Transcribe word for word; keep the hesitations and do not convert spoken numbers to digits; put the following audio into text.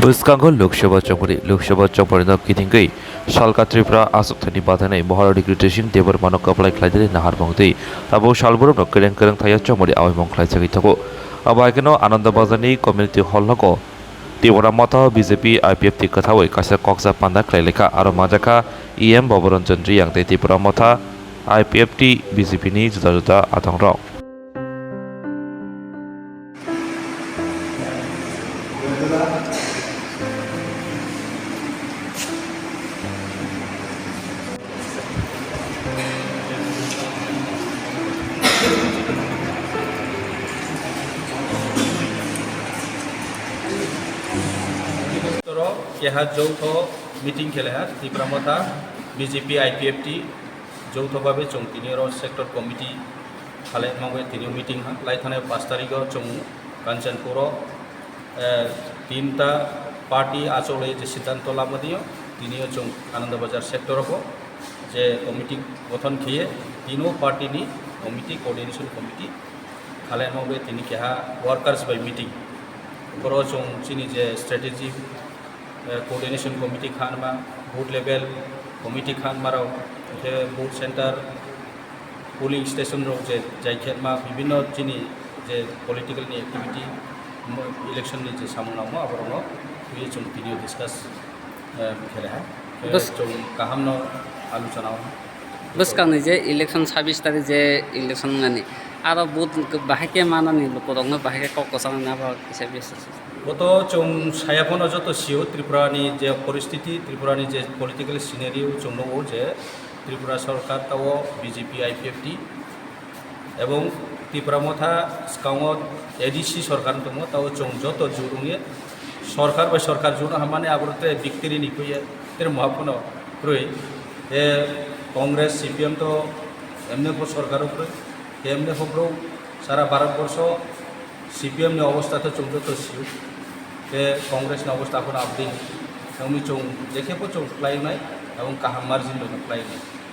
Bwskango Lok Sabha chongmani, Lok Sabha chongmani no kitingwi salka Tripura aswk thani bathani Maharani Kritishing Debbarmano kwplai khlaidiri naharmung twi tabuk salbrumno kereng kereng thaya chongmani awaimung khlaisagwi tongo. Abo hai kheno Ananda Bazarni community hall nogo Tipra Motha B J P I P F T kwthawi kaisa koksa panda khlai laikha, aro manjakha E M Bhabaranjan Riyang tei Tipra Motha I P F T B J P ni juda juda atongrok. Toro keha joutho meeting kheleha Tipra Motha B J P I P F T joutho babe chwng tini oro sector committee khalai mangwi tini meeting ha lai thanai pash tarikh o chwng Kanchanpur o, eh, tinta party achole je siddhanto lama dio tini o chwng Ananda Bazar sector o je committee gothon khiye tino party ni committee, coordination committee khalai mangwi tini keha workers by meeting. Boro chwng chini je strategy, eh, coordination committee khanma, booth level committee khanma rok, hwnkhe booth center, polling station rok je jai khetma bibinno chini je political ni activity, mo-, election ni je samung nangma aborokno twiwi chwng tini discuss, eh, kheleha. Eh, Bas- chwng kahamno aluchana o. Bwskangni je election sabis tarikh je election wngnani, aro vote bahai khe manani lukurokno bahai khe kok kwchangni abo kisa besi. Boto chwng saya phano joto sio Tripura ni je poristiti, Tripura ni je political scenario chwng nugo je Tripura sorkar tao B J P I P F T ebong Tipra Motha swkango A D C sorkar tongo, tao chwng joto jurungye sorkar bai sorkar juro hamani aboro tere victory ni kuye tere muha phano kwrwi. E Congress, C P M to emne pho sorkar o kwrwi, emne pho bro sara Bharat borsho C P M ni obostha to chwng joto sio, te Congress ni obostha phano abdin, tangni chwng jekhe pho chwng khlai nai, ebong kaham margin bai khlai nai.